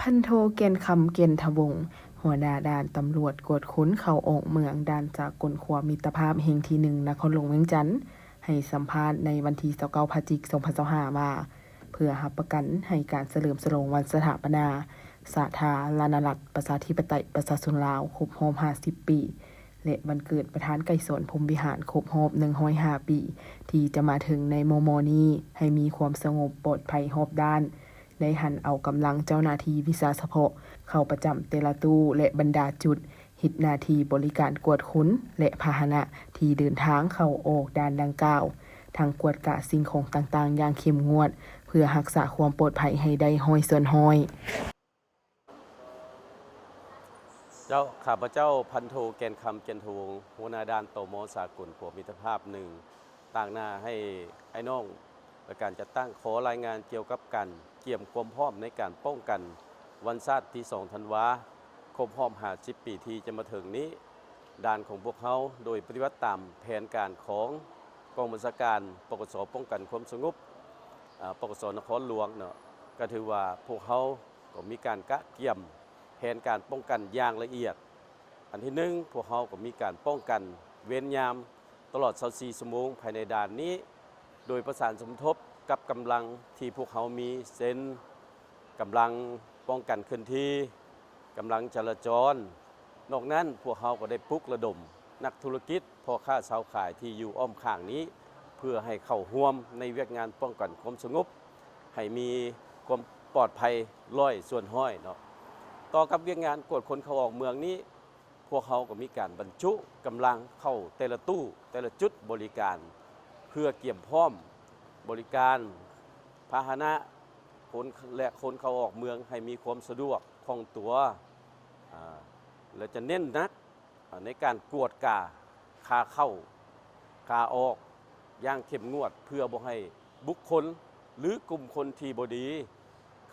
ພັນໂທ ແກ່ນຄຳ ແກ່ນທະວົງ ຫົວໜ້າດ່ານຕຳຫຼວດກວດຄົນເຂົ້າອອກເມືອງ ດ່ານສາກົນຂົວມິດຕະພາບແຫ່ງທີໜຶ່ງ ນະຄອນຫຼວງວຽງຈັນ ໃຫ້ສຳພາດໃນວັນທີຊາວເກົ້າ ພະຈິກ ສອງພັນຊາວຫ້າ ວ່າ ເພື່ອຮັບປະກັນໃຫ້ການສະເຫຼີມສະຫຼອງວັນສະຖາປະນາສາທາລະນະລັດ ປະຊາທິປະໄຕ ປະຊາຊົນລາວ ຄົບຮອບຫ້າສິບປີ ແລະ ວັນເກີດປະທານໄກສອນ ພົມວິຫານ ຄົບຮອບໜຶ່ງຮ້ອຍຫ້າປີ ທີ່ຈະມາເຖິງໃນມໍ່ໆນີ້ ໃຫ້ມີຄວາມສະຫງົບປອດໄພຮອບດ້ານ, ໄດ້ຫັນເອົາກຳລັງເຈົ້າໜ້າທີ່ວິຊາສະເພາະເຂົ້າປະຈຳແຕ່ລະຕູ້ ແລະ ບັນດາຈຸດ ເຮັດໜ້າທີ່ບໍລິການກວດຄົນ ແລະ ພາຫະນະທີ່ເດີນທາງເຂົ້າອອກດ່ານດັ່ງກ່າວ, ທັງກວດກາສິ່ງຂອງຕ່າງໆຢ່າງເຂັ້ມງວດ ເພື່ອຮັກສາຄວາມປອດໄພໃຫ້ໄດ້ຮ້ອຍສ່ວນຮ້ອຍ. ເຈົ້າ, ຂ້າພະເຈົ້າ ພັນໂທ ແກ່ນຄຳ ແກ່ນທະວົງ ຫົວໜ້າດ່ານ ຕມ ສາກົນຂົວມິດຕະພາບໜຶ່ງ ຕາງໜ້າໃຫ້ອ້າຍນ້ອງ ແລະ ການຈັດຕັ້ງ ຂໍລາຍງານກ່ຽວກັບການກຽມຄວາມພ້ອມໃນການປ້ອງກັນວັນຊາດທີສອງ ທັນວາ ຄົບຮອບຫ້າສິບປີທີ່ຈະມາເຖິງນີ້. ດ່ານຂອງພວກເຮົາ ໂດຍປະຕິບັດຕາມແຜນການຂອງກອງບັນຊາການ ປກສ ປ້ອງກັນຄວາມສະຫງົບ ອາ ປກສ ນະຄອນຫຼວງເນາະ, ກໍຖືວ່າພວກເຮົາກໍມີການກະກຽມແຜນການປ້ອງກັນຢ່າງລະອຽດ. ອັນທີໜຶ່ງ ພວກເຮົາກໍມີການປ້ອງກັນເວນຍາມຕະຫຼອດຊາວສີ່ຊົ່ວໂມງພາຍໃນດ່ານນີ້ ໂດຍປະສານສົມທົບກັບກຳລັງທີ່ພວກເຮົາມີ ເຊັ່ນ ກຳລັງປ້ອງກັນເຄື່ອນທີ່, ກຳລັງຈະລາຈອນ. ນອກນັ້ນ ພວກເຮົາກໍໄດ້ປຸກລະດົມນັກທຸລະກິດ, ພໍ່ຄ້າຊາວຂາຍທີ່ຢູ່ອ້ອມຂ້າງນີ້ ເພື່ອໃຫ້ເຂົ້າຮ່ວມໃນວຽກງານປ້ອງກັນຄວາມສະຫງົບ ໃຫ້ມີຄວາມປອດໄພຮ້ອຍສ່ວນຮ້ອຍເນາະ. ຕໍ່ກັບວຽກງານກວດຄົນເຂົ້າອອກເມືອງນີ້ ພວກເຮົາກໍມີການບັນຈຸກຳລັງເຂົ້າແຕ່ລະຕູ້ ແຕ່ລະຈຸດບໍລິການ ເພື່ອກຽມພ້ອມບໍລິການພາຫະນະຄົນ ແລະ ຄົນເຂົ້າອອກເມືອງໃຫ້ມີຄວາມສະດວກຄ່ອງຕົວ ອາ ແລະ ຈະເນັ້ນໜັກ ອາ ໃນການກວດກາຂາເຂົ້າ ຂາອອກຢ່າງເຂັ້ມງວດ ເພື່ອບໍ່ໃຫ້ບຸກຄົນ ຫຼື ກຸ່ມຄົນທີ່ບໍ່ດີ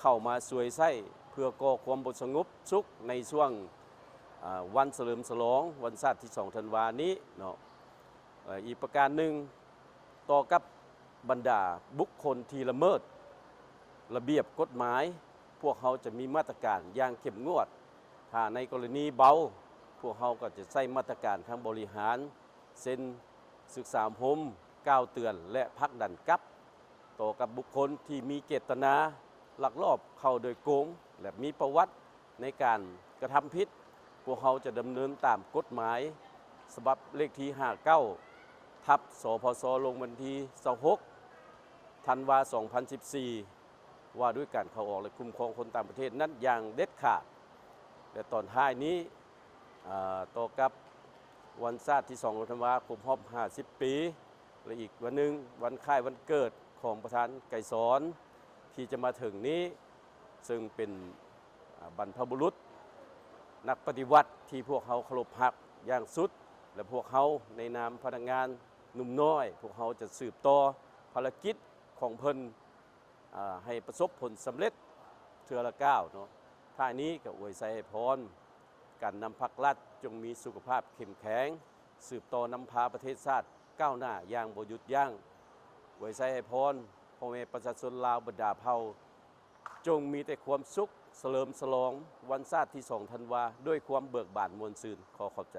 ເຂົ້າມາສວຍໃຊ້ ເພື່ອກໍ່ຄວາມບໍ່ສະຫງົບສຸກໃນຊ່ວງ ອາ ວັນສະເຫຼີມສະຫຼອງວັນຊາດທີສອງ ທັນວານີ້ເນາະ. ເອີ ອີກປະການໜຶ່ງ ຕໍ່ກັບບັນດາບຸກຄົນທີ່ລະເມີດລະບຽບກົດໝາຍ ພວກເຮົາຈະມີມາດຕະການຢ່າງເຂັ້ມງວດ. ຖ້າໃນກໍລະນີເບົາ ພວກເຮົາກໍຈະໃຊ້ມາດຕະການທາງບໍລິຫານ ເຊັ່ນ ສຶກສາອົບຮົມ, ກ່າວເຕືອນ ແລະ ຜັກດັນກັບ. ຕໍ່ກັບບຸກຄົນທີ່ມີເຈດຕະນາລັກລອບເຂົ້າໂດຍກົງ ແລະ ມີປະຫວັດໃນການກະທຳຜິດ, ພວກເຮົາຈະດຳເນີນຕາມກົດໝາຍສະບັບເລກທີຫ້າເກົ້າ ທັບ ສພສ ລົງວັນທີຊາວຫົກ ທັນວາ ສອງພັນສິບສີ່ ວ່າດ້ວຍການເຂົ້າອອກ ແລະ ຄຸ້ມຄອງຄົນຕ່າງປະເທດນັ້ນຢ່າງເດັດຂາດ. ແລະ ຕອນທ້າຍນີ້ ອາ ຕໍ່ກັບວັນຊາດທີສອງ ທັນວາ ຄົບຮອບຫ້າສິບປີ ແລະ ອີກວັນໜຶ່ງ ວັນຄ້າຍວັນເກີດຂອງປະທານໄກສອນທີ່ຈະມາເຖິງນີ້ ເຊິ່ງເປັນ ອາ ບັນພະບຸລຸດນັກປະຕິວັດທີ່ພວກເຮົາເຄົາລົບຮັກຢ່າງສຸດ ແລະ ພວກເຮົາໃນນາມພະນັກງານໜຸ່ມນ້ອຍ ພວກເຮົາຈະສືບຕໍ່ພາລະກິດຂອງເພິ່ນ ອາ ໃຫ້ປະສົບຜົນສຳເລັດເທື່ອລະກ້າວເນາະ. ທ້າຍນີ້ກໍອວຍໄຊໃຫ້ພອນ ການນຳພັກລັດຈົ່ງມີສຸຂະພາບເຂັ້ມແຂງ, ສືບຕໍ່ນຳພາປະເທດຊາດກ້າວໜ້າຢ່າງບໍ່ຢຸດຢັ້ງ. ອວຍໄຊໃຫ້ພອນ ພໍ່ແມ່ປະຊາຊົນລາວບັນດາເຜົ່າ ຈົ່ງມີແຕ່ຄວາມສຸກ, ສະເຫຼີມສະຫຼອງວັນຊາດທີສອງ ທັນວາ ດ້ວຍຄວາມເບີກບານມ່ວນຊື່ນ. ຂໍຂອບໃຈ.